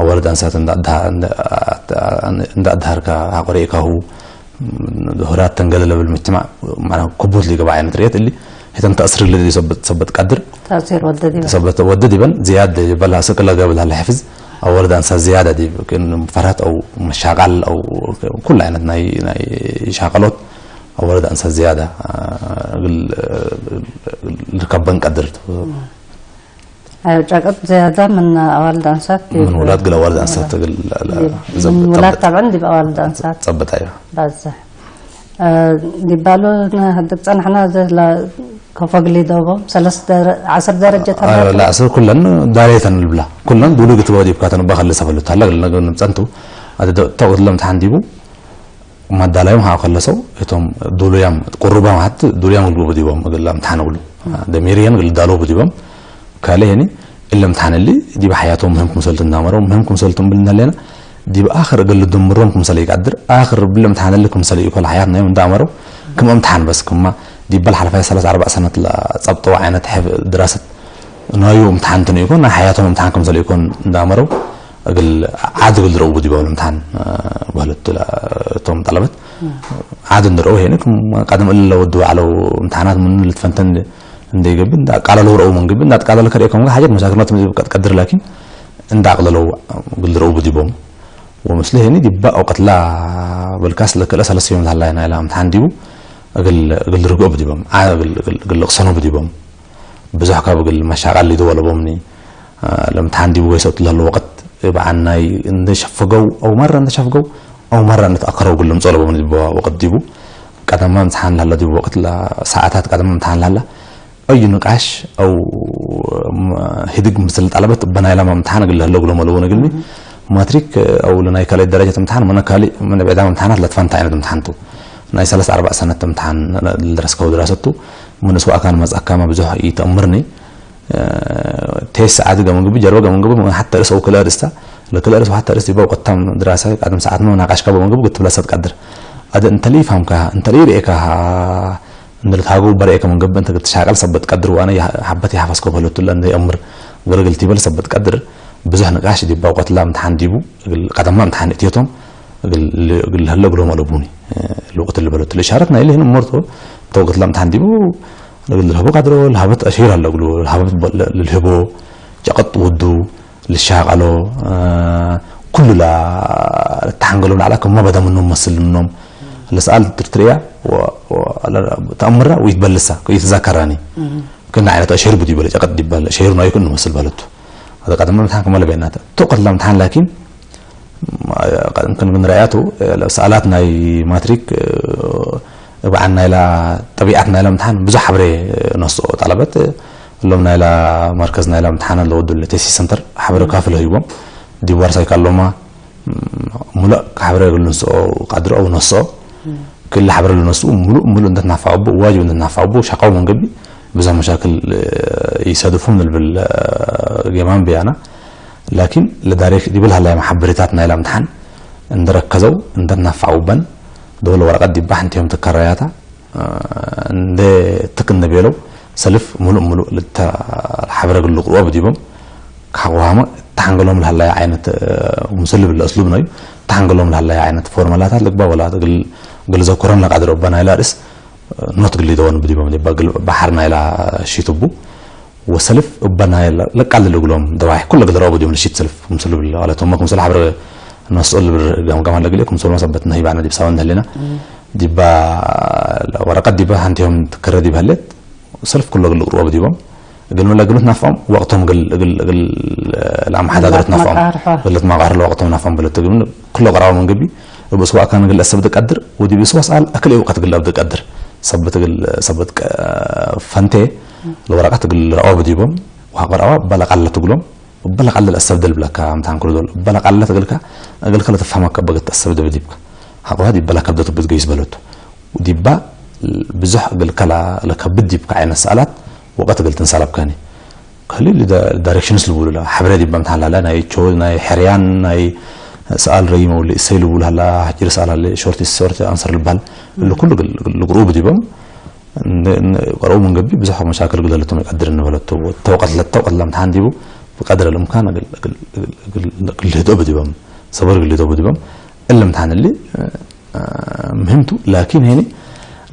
ኣዋልድ ኣንሳት እንዳ ኣድሃ-፣ እንዳ-፣ እንዳ ኣድሃርካ ኣቆሪእካሁ፣ ድሁራት ተንገለ ለብል ምጅትማዕ፣ ማዕና ክቡት ሊገባ ዓይነት ርእየት እሊ፣ ሄተን ተእስር ለዲ ሰበት፣ ሰበት ቀድር፣ ተእሲር ወደ ዲበ። ሰበት ወደ ዲበን፣ ዝያድ በላ ስቅለ ገብል ሃለ ሕፍዝ፣ ኣዋልድ ኣንሳት ዝያዳ ዲብ፣ ግን ፈራት ኣው መሻቃል ኣው ኩሉ ዓይነት ናይ፣ ናይ ሻቀሎት ኣዋልድ ኣንሳት ዝያዳ፣ ግል፣ ልርከበን ቀድር። أيوة، ጨቅጥ ዝያዳ ምን ኣዋልድ ኣንሳት ምን ውላድ ግል ኣዋልድ ኣንሳት ግል ላ-፣ ላ-፣ ዲብ-፣ ዘብ-፣ ምን ውላድ ጸብጥ። ጠብዐን ዲብ ኣዋልድ ኣንሳት ጸብጥ፣ ኣይዋ። ባዝሕ። እ፣ ዲባሉ ንህድግ ጸናሕና ዘላ ከፎግሊ ዶቦም ሰለስተ ደረ-፣ ዓስር ደረጃ ኣይዋ፣ ተማርኩ። ላ፣ ዓስር ኩለን ዳሬተን ልብላ። ኩለን ዱሉ ግትቦ ዲብካ ተንባ ከለ ሰፈሉት። ሃላ ግል ነገ ንምጸንቱ። ኣደ ደ-፣ ተውት ለም ተሓንዲቡ። ማዳላዮም ሃ ከለሰው፣ እቶም ዱሉያም፣ ቁሩባም ሃት ዱሉያም ግልቡ ዲቦም፣ ግል ኣምተሓን ግሉ። ደሚርየን ግል ዳሎ ዲቦም። ካልእ ሄኒ፣ እለም ተሓንሊ፣ ዲብ ሓያቶም ምህም ክምሰልቱ እንዳመረው፣ ምህም ክምሰልቱ እምብል እንደሌና፣ ዲብ ኣኽር እግል ድምሮም ክምሰለ ይቃድር፣ ኣኽር ብለም ተሓንሊ ክምሰለ ይኮል ሓያት ናዮም እንዳመረው፣ ክም እምተሓን በስ ክማ፣ ዲበል ሓለፋይ ሰላሳ ኣርባዕ ሰነት ለጸብጠው ዓይነት ሕፍ ድራሰት ናዩ እምተሓን ትንኢኮን፣ ናይ ሓያቶም እምተሓን ክምሰለ ይኮን እንዳመረው፣ እግል ዓድ እግል ድረው ዲቦም እምተሓን፣ እ፣ በህለት ላ-፣ እቶም ጠለበት። ዓድ እንድረው ሄኒ፣ ክም ቀደም እለ ወዱ ባዕለው እምተሓናት ምን ልትፈንተን እንደ ይገብን፣ እንዳ ቃለለው ረው መንግብ፣ እንዳ ቃለለ ከርእየከም ሓጀት መሻክል ነው ትምዝብ ቀድር ላኪን፣ እንዳ ኣቅለለው ግል ድረው ዲቦም። ወምስለ ሄኒ ዲባ ኣውቀትላ በልካስ ለክለ ሰለስተ ዮም ታላይ ናይላ እምተሓን ዲቡ፣ እግል፣ እግል ርግኦ ብዲቦም፣ ዓ-፣ እግል፣ እግል፣ እግል ልቅሰኖ ብዲቦም። ብዙሕ ካብ እግል መሻቃል ሊዶ ወለቦምኒ፣ አ፣ ለምትሓን ዲቡ ወይሰት ለሎ ወቅት፣ እብ ዓናይ እንደ ሸፈገው፣ ኣው መራ እንደ ሸፍገው፣ ኣው መራ እንደ ተኣከረው እግል ልምጾ ለቦምኒ ዲቦ ወቅት ዲቡ። ቀደማ እምትሓን ላለ ዲቡ ወቅት ላ፣ ሰዓታት ቀደማ እምትሓን ላለ። ኣዩ ንቃሽ፣ ኣው፣ ም-፣ ሂድግ ምስል ጣለበት፣ በናይላ እምትሓን እግል ለሎ እግሎም ኣለዎ ንግልሚ። ማትሪክ፣ ኣው ለናይ ካልእ ደረጃ እምትሓን፣ መነ ካልእ፣ መነ ብዕዳም እምትሓናት ለትፋንታ ዓይነት እምትሓንቱ። ናይ ሰለስተ ኣርባዕ ሰነት እምትሓን፣ ለረስከው ድራሰቱ፣ ምን እስዋእ ካን መጽኣካማ ብዙሕ ይተእምርኒ። እ፣ ቴስ ዓዲ ገመንግቢ፣ ጀርበ ገመንግቢ፣ ሓተ ርእስ ኣው ክልአ ርእስታ፣ ለክልአ ርእስ ሓተ ርእስ ይበው ቀታም ድራሳ፣ ቀደም ሰዓት ነው ናቃሽካ በመንግቢ ግትብላ ሰት ቀድር። ኣደ እንተሊ ይፋምካ፣ እንተሊ ርእካ፣ እንድልት ሃገው በርእከ መንግቢ እንተ ግትሻቀል ሰበት ቀድር፣ ዋነ ይሃ-፣ ሓበት ይሓፈስከ በለቱላ እንደ ይእምር፣ ግልግል ቲበል ሰበት ቀድር፣ ብዙሕ ንቃሽ ዲባ ቆትላ እምትሓን ዲቡ፣ እግል ቀደማ እምትሓን እትየቶም፣ እግል፣ እግል ህለ እግሎም ኣለቡኒ፣ እ፣ ልውቅት ልበለቱ። ልሻረት ናይ ልህን እመርቶ፣ ተወቅትላ እምትሓን ዲቡ፣ እግል ልህቦ ቀድሮ፣ ልሃበት ኣሽሂር ኣለ እግሉ፣ ልሃበት በ-፣ ል-፣ ልህቦ፣ ጨቀጥ ውዱ፣ ልሻቀሎ፣ እ፣ ኩሉ ላ፣ ልተሓንገሎም ላዕላ፣ ከሞ በደምኖም መስል ምኖም፣ ልስኣል ትርትርያ፣ ወ-፣ ወ-፣ ተኣምራ፣ ወይትበልሳ፣ ይትዛከራኒ። ክንዲ ዓይነት ኣሽሂር ቡድ ይበለ፣ ጨቀጥ ዲባለ፣ ኣሽሂር ናይኩን ንመስል በለቱ። هذا قدم امتحان كما لبينات. تقول لم امتحان لكن يمكن من رأيته، እ፣ ሰኣላት ናይ ማትሪክ፣ እ፣ እብዓን ናይላ ጠቢዓት ናይላ እምትሓን ብዙሕ ሓብሬ ነስኦ ጣለበት። እሎም ናይላ መርከዝ ናይላ እምትሓን ኣለዎ ድለ ቴሲ ሰንተር ሓብሬ ካፍለ ሂቦም ዲብ ዋርሳይ ካሎማ፣ ም፣ ሙሉእ ሓብሬ ግሉ ንስኦ ቃድሮ ኣው ነስኦ። ክል ሓብሬ ልነስኡ ሙሉእ ሙሉእ እንደትናፋ ኣቦ ዋጅብ እንደትናፋ ኣቦ ሻቃው መንገቢ ብዙሕ መሻክል፣ እ፣ ይሰድፉም ንልብል፣ እ፣ ጌማን ብያና። ላኪን ለዳሬክ ዲብል ሃላይ መሓበሪታት ናይላ እምትሓን እንደረከዘው እንደትናፋ ኣውበን ደወለ ወረቀት ዲባ ሓንቲዮም ትከረያታ። እ፣ እንደ ትክ እንደ ቤለው ሰልፍ ሙሉእ ሙሉእ ልተ ሓብረ ግል ልቅርቦ ብዲቦም ካቆሃመ ተሓንገሎም ለሃላይ ዓይነት፣ እ፣ ምስል ብለ እስሉብ ነው። ተሓንገሎም ለሃላይ ዓይነት ፎርማላታት ልግባ ወላ ግል፣ ግል ዘኮረም ለቃድሮ በናይላ ርስ፣ እ፣ ኖት ግል ይደወን ብዲቦም ሊባ ግል ባሕር ናይላ ሺትቡ ወሰልፍ እበናይላ ለቃል ልግሎም ደዋይ ኩለ ግል ረቡ ዲም ልሺት ሰልፍ ምስል ብለ ዋላ ተመክ ምስል ሓብረ ነስኦ ልብር ገምገማ ለግሌ ክምሰሎ ሰበት ነሂባና ዲብ ሳወን ደህሌና ዲባ ወረቀት ዲባ ሓንቲዮም ትከረ ዲብ ሃሌት ሰልፍ ኩሎ ግል ቅርቦ ብዲቦም። እግል መለ ግሉት ናፋም ወቅቶም ግል፣ ግል፣ ግል ለኣመሓዳደረት ናፋም። መቃርሖ። ግልት መቃርሖ ወቅቶም ናፋም ብለት ግን ኩሎ ቀራዊ መንገቢ ብእስዋ ካን ግል ኣሰብ ድቀድር ወዲ ብእስዋ ሰኣል ኣክል እውቀት ግል ኣብ ድቀድር። ሰበት ግል፣ ሰበት ቀ-፣ ፈንቴ ለወረቀት ግል ረኣው ብዲቦም። ወሃ ቀራዋ በለቃለት ግሎም። በለቃለ ለኣሰብ ደልብለካ ኣምታን ክሉ ዶል። በለቃለት እግልካ፣ እግልካ ለተፋመካ በገት ኣሰብ ደብዲብካ። ሃቆሃ ዲበላ ከብደቱ ብትገይስ በለቱ። ዲባ ብዙሕ እግልካ ላ-፣ ለከብድ ዲብካ ዓይነት ሰኣላት ወቀት እግል ትንሳለብካኒ። ከሊ ዳ-፣ ዳይሬክሽንስ ልብሉ ላ፣ ሓብረ ዲባ ምታን ላላ፣ ናይ ቾ-፣ ናይ ሕርያን፣ ናይ ሰኣል ረይ መውሊ፣ እሰይ ልብሉ ሃላ፣ ሓጭር ሰኣል ሃለ፣ ሾርት፣ ሾርት ኣንሰር ልባል። እሉ ኩሉ ግል-፣ ግል-፣ ልግርኡ ብዲቦም። ን-፣ ን-፣ ቀረቡ መንገቢ ብዙሕ መሻክል ግለለቶም ይቀድር እንበለቶ። ተወቀትለት፣ ተወቀትላ ምታን ዲቡ፣ ብቀድረ ልምካን ግልህዶ ብዲቦም ሰበር ግልህዶ ብዲቦም እልምታን እሊ ምህምቱ ላኪን ሄኒ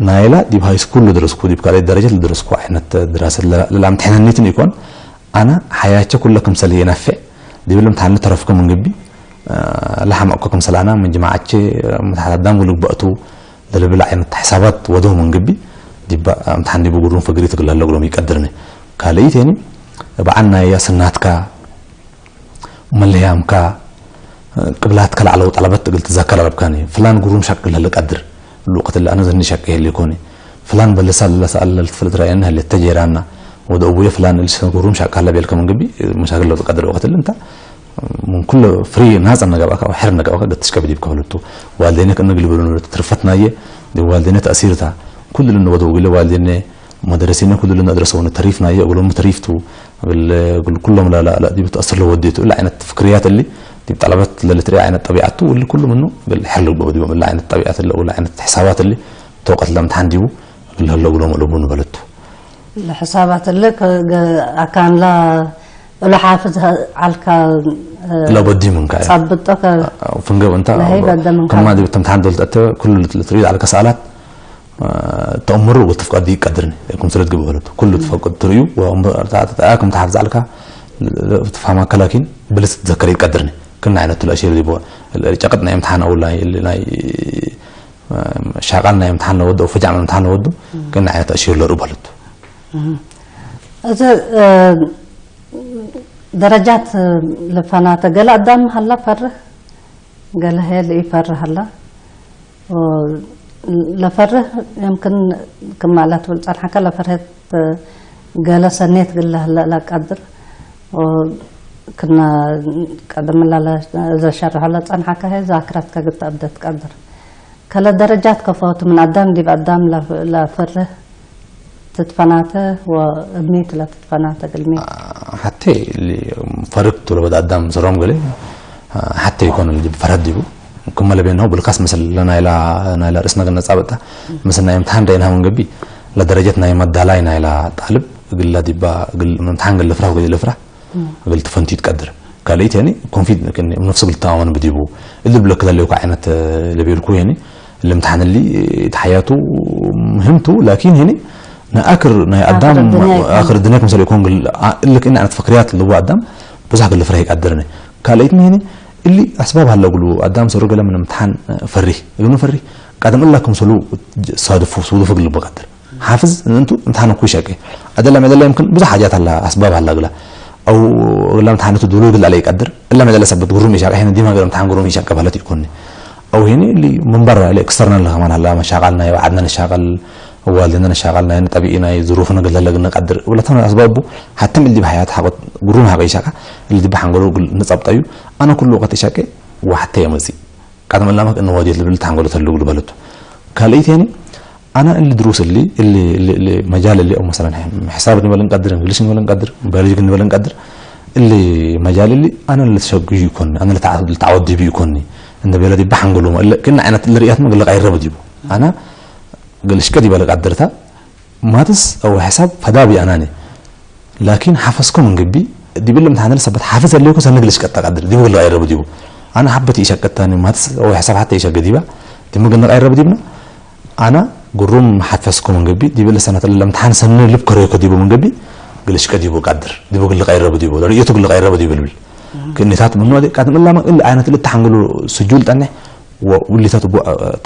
ናይላ ዲብ ሃይ ስኩል ልደረስኩ ዲብ ካልኣይ ደረጃ ልደረስኩ ዓይነት ድራሰት ለላምትሕነኒትን ይኮን ኣና ሓያቸ ኩለ ክምሰል የናፍዕ ዲብልም ታኒ ተረፍኩም እንግቢ ለሓመቅኮ ክምሰል ኣና ምጅማዓቸ ምትሓዳዳም ውልግበእቱ ለልብል ዓይነት ሕሳባት ወደው መንግቢ ዲባ ምትሓን ዲቡ ጉሩን ፈግሪ ትግላለ ግሎም ይቀድርኒ ካልእይቴኒ በዓል ናያ ስናትካ መለያምካ ቅብላትካ ላዕለው ጠለበት ትግል ትዛከር ኣለብካኒ ፍላን ጉሩም ሻቅ ለልቀድር ሉቀት ኣነ ዘኒ ሻቅ የህል ይኮኒ ፍላን በለሳ ለሳ ኣለል ትፈልጥ ረአየና ህል ተጀራና ወደ እቡየ ፍላን እልስ ጉሩም ሻቅ ካለ ቤልከ መንግቢ መሻግል ለውጥ ቀድር ወቅት እንታ ምን ኩሉ ፍሪ ናጻ ነገባካ ሕር ነገባካ ገትሽ ከብድ ይብከብልቱ ዋልደነ ከነ ግልብሉ ትርፈትናየ ዋልደነ ተእሲርታ ኩሉ ልንወደው ግለ ዋልደነ መደረሲነ ኩሉ ልንድረሰውን ተሪፍናየ እግሎም ተሪፍቱ ኩሎም ዲብ ተኣስር ለወዲቱ እላ ዓይነት ፍክርያት እሊ ዲብ ጠለበት ለልትሪያ ዓይነት ጠቢዓቱ እሊ ኩሉ ምኑ ሕር ልግበ ዲቦም እላ ዓይነት ጠቢዓት እለ እላ ዓይነት ሕሳባት እሊ ተወቀት ለምትሓን ዲቡ እሊ ህሎ ግሎም እልቡ ንበለቱ ሕሳባት እለ ኣካንላ እሉ ሓፍዝ ዓልካ ለበዲ ምንካ ጸብጦ ፍንገብ እንታ ለሀይ በደ ምንካ ከማ ዲብ ተምትሓን ዶልተእተ ኩሉ ልትሪድ ዓልካ ሰኣላት ተእምሩ ወትፍቀድ ይቀድርኒ ኩም ስለ ትግብ በለቱ ኩሉ ትፈቅድ ትርእዩ ወእምበርታ ከም ተሓፍ ዛልካ ትፋማ ከላኪን ብልስ ትዘከር ይቀድርኒ ክና ዓይነት ትለእሽር ዲቦ ጨቀጥ ናይ እምትሓን ኣውላ ናይ ሻቃል ናይ እምትሓን ለወዱ ፈጃዕ እምትሓን ለወዱ ክና ዓይነት ኣሽር ለሩ በለቱ እዚ ደረጃት ልፈናተ ገለ ኣዳም ሃላ ፈርህ ገለ ሄል ይፈርህ ሃላ ለፈርህ يمكن ክማላ ትብል ጸንሓካ ለፈርህት ገለ ሰኔት ግለ ህለ ለቀድር ክና ቀደም ላለ ዘሸርሖ ለጸንሓካ ሄ ዛክራት ከግተ እብደት ቀድር ከለ ደረጃት ከፈወት ምን ኣዳም ዲብ ኣዳም ለፈርህ ትትፈናተ ወእብኒት ለትትፈናተ ግልሚ ሓቴ ፈርግ ትብሎ በዳ ኣዳም ሰሮም ገለ ሓቴ ይኮን ዲብ ፈረድ ዲቡ ክመ ለቤናው ብልካስ ምስል ለናይላ ናይላ ርእስና ግን ነጻበጣ ምስል ናይ እምትሓን ደይና መንገቢ ለደረጀት ናይ መዳላይ ናይላ ጣልብ ግላ ዲባ ግል ምምትሓን ግል ልፍራ ወገ ልፍራ ግል ትፈንቱ ይትቀድር ካልእት ያኒ ኮንፊድ ነፍሱ ግል ተማመን ብዲቡ እልል ብለክ ለሌውካ ዓይነት ለቤልኩ ያኒ ልምትሓንሊ ተሓያቱ ምህምቱ ላኪን ሄኒ ንኣክር ናይ ኣዳም ኣክር ድንያ ክምሰል ይኮን ግል እልክ እና ዓይነት ፍክርያት ልዋ ኣዳም ብዙሕ ግል ፍረህ ይቃደርኒ ካልእት ሄኒ እሊ ኣስባብ ሃለ ግሉ ኣዳም ሰሩ ገለ ምን ምትሓን ፈሪህ እግኑ ፈሪህ ቀደም እላ ክምሰሉ ሳድፉ ስውዱፉ ግል በቃደር ሓፍዝ እንቱ እንታን ኩ ሸቀ ኣደላ መደላ يمكن ብዙሕ ሓጃት ኣላ ኣስባብ ኣላ ግላ ኣው ግላ ምትሓነቱ ዱሉ ግላ ላይ ቀድር እላ መደላ ሰበት ጉሩም ይሻቀ ሄነ ዲማ ገለ ምትሓን ጉሩም ይሻቀ ባለት ይኮኒ ኣው ሄኒ ሊ መንበር ለ ኤክስተርናል ከማን ኣላ መሻቃል ናይ ዓድና ንሻቀል ዋልድና ንሻቀል ናይ ጠቢኢ ናይ ዝሩፍ ነገር ለለግ ንቀድር ወለታ ኣስባቡ ሓተም ልዲ ብሓያት ሓቆት ጉሩም ሓቀ ይሻቃ ልዲ ብሓንገሉ ንጸብጠዩ ኣነ ኩሉ ወቀት ይሻቀ ዋሕተ የመጽእ ቀደም እላመክ እነ ዋዲት ልብል ተሓንጎሎ ተልጉ ልበለቱ ካልእይት ያኒ ኣና እሊ ድሩስ እሊ እሊ እሊ እሊ መጃል እሊ او مثلا ሕሳብ ንበል ንቀድር እንግሊሽ ንበል ንቀድር ባዮሎጂ ንበል ንቀድር እሊ መጃል እሊ ኣነ ልተሸጉ ይኮኒ ኣነ ልተዓወድ ዲቡ ይኮኒ እንደ ቤለ ዲባ ሓንጎሎ እለ ግን ዓይነት ልርእያት መግለ ቀይረብ ዲቡ ኣና ግልሽቀ ዲበለ ቀድርታ ማትስ او ሕሳብ ፈዳቢ ኣናኒ ላኪን ሓፈስኩም እንግቢ ዲብል ምትሓነል ሰበት ሓፈስ ዘለይኩ ሰንግልሽ ቀጣ ቀድር ዲቡ ግለ ቀይረብ ዲቡ ኣነ ሓበት ይሸቀታኒ ማትስ او ሕሳብ ሓተ ይሸገ ዲባ ዲሙ ግን ቀይረብ ዲብና ኣና ጉሩም ሓፈስኩም እንግቢ ዲብል ሰነት ለምትሓን ሰኒ ልብ ከረይኮ ዲቡ እንግቢ ግልሽ ቀዲቡ ቀድር ዲቡ ግለ ቀይረብ ዲቡ ርእየቱ ግለ ቀይረብ ዲብል ብል ክንታት ምኑ ቀድም እላማ እል ዓይነት ልተሓንግሉ ስጁል ጠንሕ ውሊታት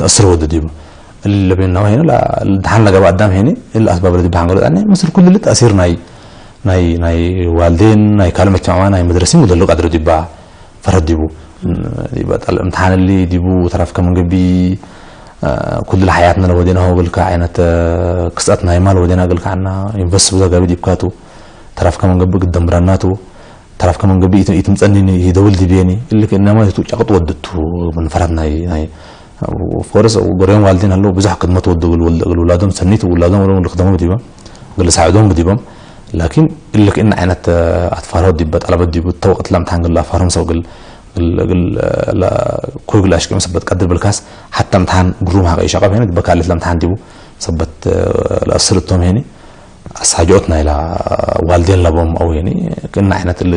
ተእስር ወደ ዲቡ ለቤና ሄነ ድሓን ለገባ ኣዳም ሄነ እል ኣስባብ ለዲ ብሓንገሎ ጣነ ምስል ኩሉ ልት ኣሲር ናይ ናይ ናይ ዋልዴን ናይ ካልእ መጅተማዕማ ናይ መድረሲን ወደሉ ቀድሪ ዲባ ፈረድ ዲቡ ዲባ ጣል እምትሓን ሊ ዲቡ ተራፍከ መንገቢ ኩሉ ለሓያትና ለወዴና ሆ ግልካ ዓይነት ክስኣት ናይ ማል ወዴና ግልካ ዓና ኢንቨስት ብዘጋቢ ዲብካቱ ተራፍከ መንገቢ ግደምብራናቱ ተራፍከ መንገቢ ኢትምጸኒኒ ይደውል ዲብየኒ እልክ እነማ ይቱ ጨቅጥ ወድቱ መንፈራት ናይ ናይ ኦፍኮርስ ጎረዮም ዋልዲን ኣለዉ ብዙሕ ክድመት ወዱ ግል ወልደ ግል ውላዶም ሰኒት ውላዶም ወሎም ልክደሞ ብዲቦም ግል ሳዕዶም ብዲቦም ላኪን እልክ እና ዓይነት ኣትፋሮ ዲበ ጠለበት ዲቡ ተወቅት ላምታን ግል ኣፋሮም ሰው ግል ግል ግል ኮይግል ኣሽቅም ሰበት ቀድር ብልካስ ሓታ ምታን ግሩም ሃቀ ይሸቀብ ሄነ በካለት ላምታን ዲቡ ሰበት ለእስርቶም ሄኒ ኣሳጆት ናይላ ዋልዴን ለቦም ኣው ሄኒ ግን ዓይነት እል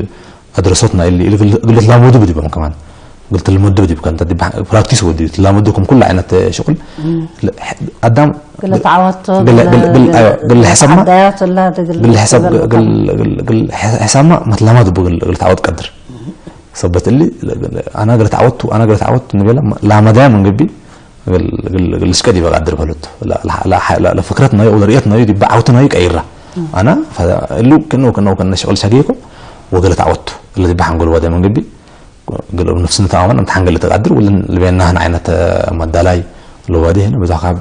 ኣድረሶት ናይ ኢሊ ኢሊ ግል ግል ትላመዱ ብዲቦም ከማን ግል ትልመዱ ብዲብ ከንተ ዲብ ፕራክቲስ ወዲ ትላመዱ ከም ኩሉ ዓይነት ሽቁል ኣዳም ግለ ተዓወቶ ግለ- ግለ- ግለ- ግለ- ኣዮ፣ ግለ ሕሰብማ ዓዳያት ላ ግለ ግለ ሕሰብ ትበል ግለ- ግለ- ግለ- ግለ ሕሰብማ መትላማዱ ብግል ግለ ተዓወት ቀድር ሰበት እሊ ኣና ግለ ተዓወቱ ኣና ግለ ተዓወቱ ንቤላ ላመዳያ መንገቢ ግል- ግል- ግል ሽቀድ ይበቃ ድር በለቱ ለፍክረት ናዩ ለርእየት ናዩ ዲባ ዓውቱ ናዩ ቀይራ ኣና እሉ ክንው ክንው ከነ ሽቅል ሸጊኮ ወገለ ተዓወቱ እለ ዲባ ሓንጎል ወደ መንገቢ ግል ነፍስ ንተኣመን እምትሓን ግል ተቃድር ውልን ልቤና ህን ዓይነት መዳላይ ለዋዲ ህን ብዙሕ ካብ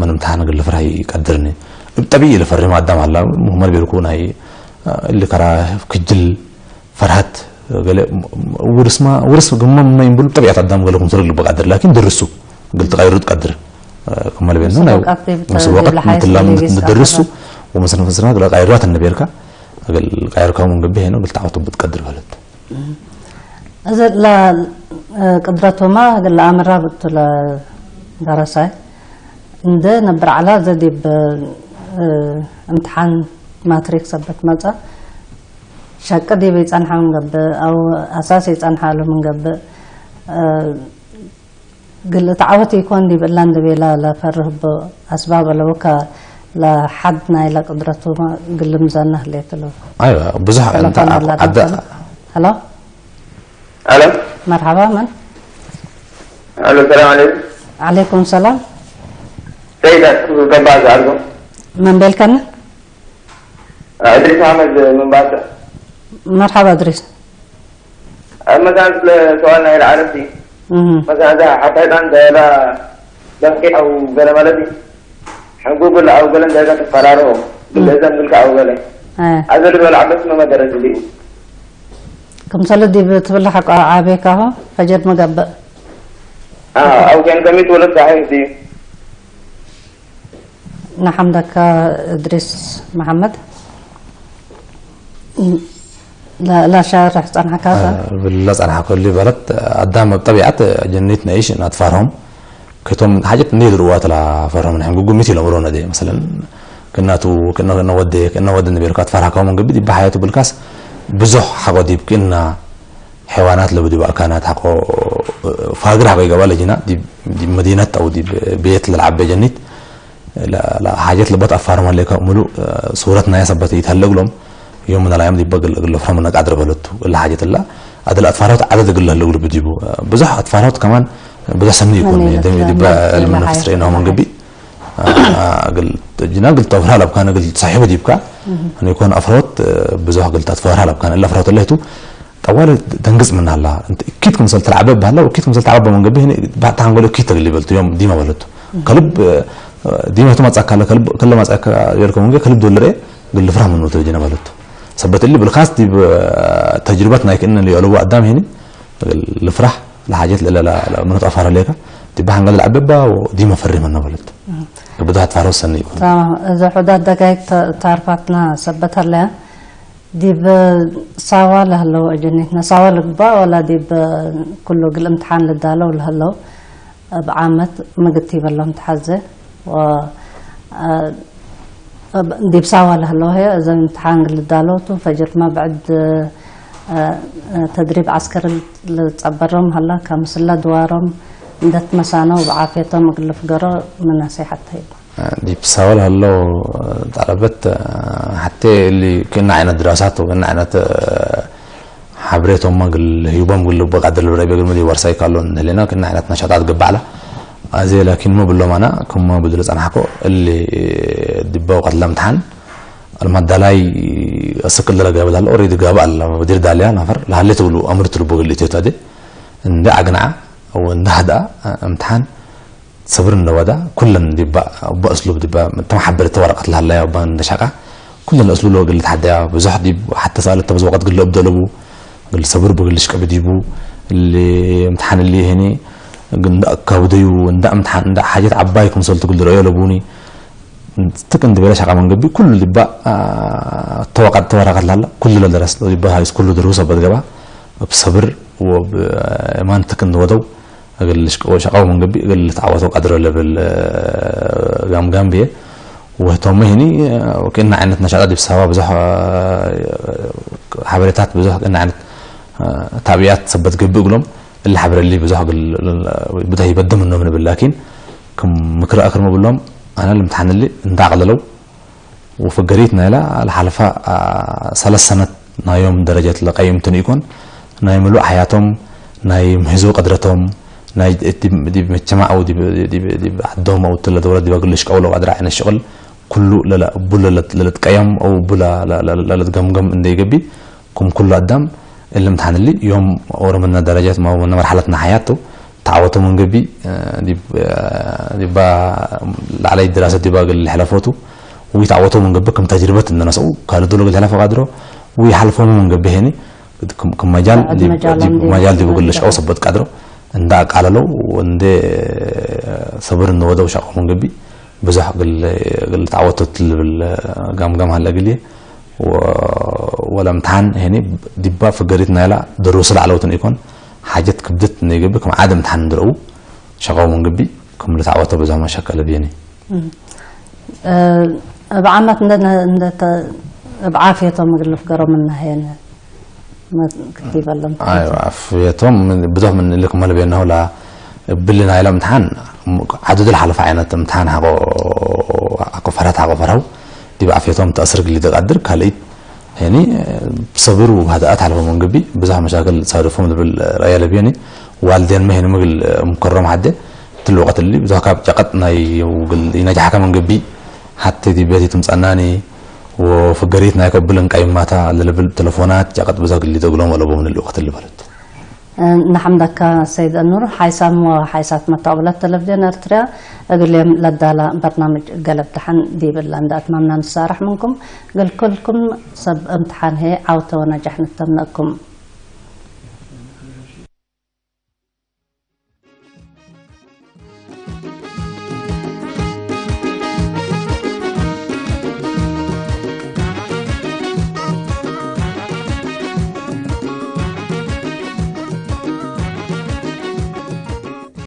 መን እምትሓን ግል ፍራይ ይቀድርኒ እብ ጠቢይ ለፈሪማ ኣዳም ኣላ ምሁመር ቤልኩ ናይ እሊ ከራ ክጅል ፈርሃት ገለ ውርስማ ውርስ ግሞ ምን ይንብሉ ጠቢዓት ኣዳም ገለኩም ስርግ ልበቃ ድር ላኪን ድርሱ ግል ተቃይሩ ትቀድር ከመለ ቤት ነው ናይ ምስል ወቀት ምትላምነት ንድርሱ ወመስነ ፍስና ግለ ቃይሯት እንቤርካ ግል ቃይርካ ምን ግቢ ሄኖ ግል ተዓወቱ ብትቀድር በለት እዚ ላ ቅድረቶማ ግለ ኣምራ ብትለ ደረሳይ እንደ ነብር ዓላ ዘዲብ እምትሓን ማትሪክ ሰበት መጻ ሸቂ ዲብ ይጸንሓ ምንገብእ፣ ኣብ ኣሳስ ይጸንሓሉ ምንገብእ፣ ግል እታ ዓወት ይኮን ዲብ እላ እንድቤላ ለፈርህ ብ ኣስባብ ኣለውካ ለሓድ ናይ ለቅድረቱ ግል ምዛና ህሌት ለው። ኣይዋ ብዙሕ እንተ ተለፎን ኣላ ዓደ ዳንተን። ሄሎ ኣሎ መርሓባ መን? ኣሎ ሰላም ዓለይኩም። ዓለይኩም ሰላም። ሰይዳ ገባ ዝኣልኩም። መን ቤልከኒ? እድሪስ ኣሕመድ ምንባሰ። መርሓባ እድሪስ። ኣብ መሳን ስለ ሰዋል ናይ ዓረብቲ እህ መሳን እዛ ሓታ ህፃን ዘላ ለምቂ ኣብ ገለ ማለት እዩ። ሕንጉጉል ኣብ ገለ እንደዛ ትፈራርሆ። ብለዘም ግልካ ኣብ ገለ። ኣይ ኣዘ ልበል ዓበስ መመደረስ እንዲሁ። ክምሰለ ዲብ ትብላ ሓቋ ዓቤካሆ ፈጀር መገብእ። ኣዎ፣ ኣብ ከን ከሚት ወለት ሳሒሕ ድዩ? ንሓምደካ እድሪስ መሓመድ። ላ- ላሻርሕ ጸንሓካ ኸ? ብላ ጸንሓ ከሉ ይበለት ኣዳም ኣብ ጠቢዓት ጀኒት ነይሽ ናትፋርሆም ከቶም ሓጀት እንደ ድርዋ ተላ ፈርሆም ንሕን ጉጉሚት ኢሎም ሮነ ደ መሰለን ክናቱ ክና ክና ወደ ክና ወደ ንቤርካ ትፈርሃካው መንገቢ ዲባ ሓያቱ ብልካስ ብዙሕ ሓቆ ዲብ ክና ሕዋናት ለብዲ ባእካናት ሓቆ ፋግር ሓቆ ይገባ ለጅና ዲብ ዲብ መዲነት ኣው ዲብ ቤት ለልዓበ ጀኒት ሓጀት ለቦት ኣፋርም ኣለካ ሙሉ ሱረት ናይ ሰበት ይተለግሎም ዮም ና ላይም ዲበ ግል ግል ፍረም ነቃ ድረበለቱ ግል ሓጀት ላ ኣድል ኣትፋራውት ዓደድ ግል ህልግሉ ብዲቡ ብዙሕ ኣትፋራውት ከማን ብዙሕ ሰኒ ይኮን ደሚ ዲበ ልምነ ፍስሬ ነው መንገቢ ግል ጅና ግል ተፍራ ለብካ ግል ሳሒቡ ዲብካ ንኮን ኣፍራውት ብዙሕ ግል ተትፈራ ለብካ እላ ፍራውት ለህቱ ጠዋለ ደንግጽ ምን ኣላ እኪት ክምሰል ተልዓበ ባህላ እኪት ክምሰል ተልዓበ መንገቢ ህኒ ባታ ሃንጎለ እኪት ተግሊ በልቱ ዮም ዲማ በለቱ ከልብ ዲማ ተማጻካ ከልብ ከለ ማጻካ የልከ መንገ ከልብ ዶልረ ግል ፍራህ ምን ወተጀነ በለቱ ሰበት እሊ ብልካስ ዲብ ተጅርበት ናይ ክእነ ለየለቡ ኣዳም ህኒ ልፍራህ ለሓጀት ለለ ምኖት ኣፋር ለካ ዲባ ሃንገል ለዓበባ ዲማ ፈሪህ መና በለቱ ብዙሓት ፋሮ ሰኒ ይኮን እዛ ሑዳት ደጋይት ታርፋትና ሰበት ኣለያ ዲብ ሳዋ ለህለው እጀኒትና ሳዋ ልግባእ ወላ ዲብ ኩሉ ግል እምትሓን ልዳለው ለህለው እብ ዓመት ምግት ይበሎም ተሓዘ ዲብ ሳዋ ለህለው ሀ እዘ እምትሓን ግል ልዳለው ቱ ፈጅርማ ብዕድ ተድሪብ ዓስከሪ ልጸበሮም ሀላ ከምስለ ድዋሮም እንደት መሳነው ብዓፍየቶም እግል ልፍገሮ ምን ነሲሐተይ። ዲብ ሳወል ሀሎ ጠለበት ሐቴ እሊ ክእነ ዓይነት ድራሳት ወክእነ ዓይነት ሐብሬቶማ ግል ህዩቦም ግል በቃ ድል ብረቤ ግል ምዲ ወርሳይ ካሎ እንህሌና ክእነ ዓይነት ነሻጣት ግባዕላ ኣዜ ላኪን ሞ ብሎም ኣና ክሞ ብድል ጸናሕኮ እሊ ድበው ቀትለ ምትሓን ኣልማዳላይ እስክል ደረገ ብላል ኦሬዲ ጋብ ኣላ ብድር ዳልያ ናፈር ለሃሌ ትብሉ ኣምር ትልቦ ግል ኢትዮ ታዴ እንደ ኣግናዓ ወንዳ ሀዳ እምትሓን ሰብር እንደወዳ ኩለን ዲባ እባ እስሉብ ዲባ ተማሓበረ ተወረቀት ለሃለያ እባ እንደሻቃ ኩለን እስሉ ለወግል ተሓደያ ብዙሕ ዲብ ሓተ ሰኣለት ተበዝ ወቀት ግለ እብደለቡ ግል ሰብር ብግልሽ ቀብዲቡ እሊ እምትሓን እሊ ይሄኒ እንዳ ካብደዩ እንዳ እምትሓን እንዳ ሓጀት ዓባይ ክምሰልቱ ግል ረዮ ለቡኒ ትክ እንድበለ ሻቃ መንገቢ ኩሉ ዲባ ተወቀት ተወረቀት ለሃላ ኩሉ ለደረስ ዲባ ሃይስ ኩሉ ድርሁ ሰበት ገባ ብሰብር ወብ ማን ትክ እንወደው እግል ሸቃው መንገቢ እግል ተዓወተው ቀድረ ለብል ጋምጋም ብየ ወህቶም ህኒ ክእና ዓይነት ነሻጣ ዲብ ሳባ ብዙሕ ሓበሬታት ብዙሕ ክእና ዓይነት ታብያት ሰበት ገብእ እግሎም እላ ሓብረሊ ብዙሕ ብዙሕ ይበደም እኖም ንብል ላኪን ክም ምክር ኣክርም ብሎም ኣነ ልምትሓንሊ እንዳቅለለው ወፈገሪት ናይላ ለሓለፋ ሰለስተ ሰነት ናዮም ደረጀት ለቀይምትን ይኮን ናይ ምሉእ ሓያቶም ናይ ምህዞ ቀድረቶም ናይ መቸማ ዓው ዓዶም ኣው ትለ ደውረ ዲባ ግልሽ ቀውሎ ቀድራ ዓይነት ሽቕል ኩሉ ለላ ቡለ ለትቀየም ኣው ቡላ ለትገምገም እንደይገቢ ኩም ኩሉ ኣዳም እልም ትሓንሊ ዮም ኦሮምና ደረጃት ማውና መርሓለትና ሓያቱ ተዓወቶም እንገቢ ዲባ ላዕላይ ድራሰት ዲባ ግል ሕለፎቱ ወይ ተዓወቶም እንገቢ ከም ተጅርበት እንደነሰው ካልዶ ለግል ሕለፎ ቀድሮ ወይ ሓልፎም እንገቢ ሄኒ ክም መጃል መጃል ዲቡ ግልሽ ቀው ሰበት ቀድሮ እንዳ ቃለለው እንደ ሰብር እንደወደው ሻቆም እንገቢ ብዙሕ ግል ግል ተዓወቶት ልብል ጋምጋም ሃለ ግልየ ወላ ምትሓን ሄኒ ዲባ ፍገሪት ናይላ ደሩስ ላዕለውትን ይኮን ሓጀት ክብደት ንግቢ ከም ዓደ ምትሓን ንድረው ሸቀው መንግቢ ከም ልታዕወቶ በዛ መሸከለ ብየኒ እብ ዓመት እብ ዓፍየቶም ምግልፍ ገሮም እናሄን ክትይበሎም ዓፍየቶም ብዙሕ ምን ልክ መልቤ ናሁላ ብልና ኢሎም ምትሓን ዓዱ ድል ሓለፈ ዓይነት ምትሓን ሓቆ ፈራት ሓቆ ፈራው ዲብ ዓፍየቶም ተኣስር ግሊ ደቃድር ካልኢት ሄኒ ብሰብሩ ሃደኣት ሓለፎ መንግቢ ብዙሕ መሻክል ሳደፎም ዝብል ራእያ ለብየኒ ዋልዴን መሄን ምግል ምከሮም ሓደ ትልወቀትሊ ብዙሕ ካብ ጨቀጥ ናይ ውግል ይነጃሕካ መንግቢ ሓቲ ዲቤት ይትምጻናኒ ወፍገሪት ናይ ከብልን ቀይማታ ለለብል ቴሌፎናት ጨቀጥ ብዙሕ ግሊ ደግሎም ኣለቦም ንልወቀትሊ በለት ንሓምደካ ሰይድ ኣኑር ሓይሳም ሓይሳት መታቕብለት ቴሌቪዥን ኤርትርያ እግልዮም ለዳላ በርናምጅ ገለብ ተሓን ዲብላ እንዳ ኣትማምና ንሳራሕ ምንኩም ግልኩልኩም ሰብ እምትሓን ሄ ዓውተ ወነጃሕ ንተምነእኩም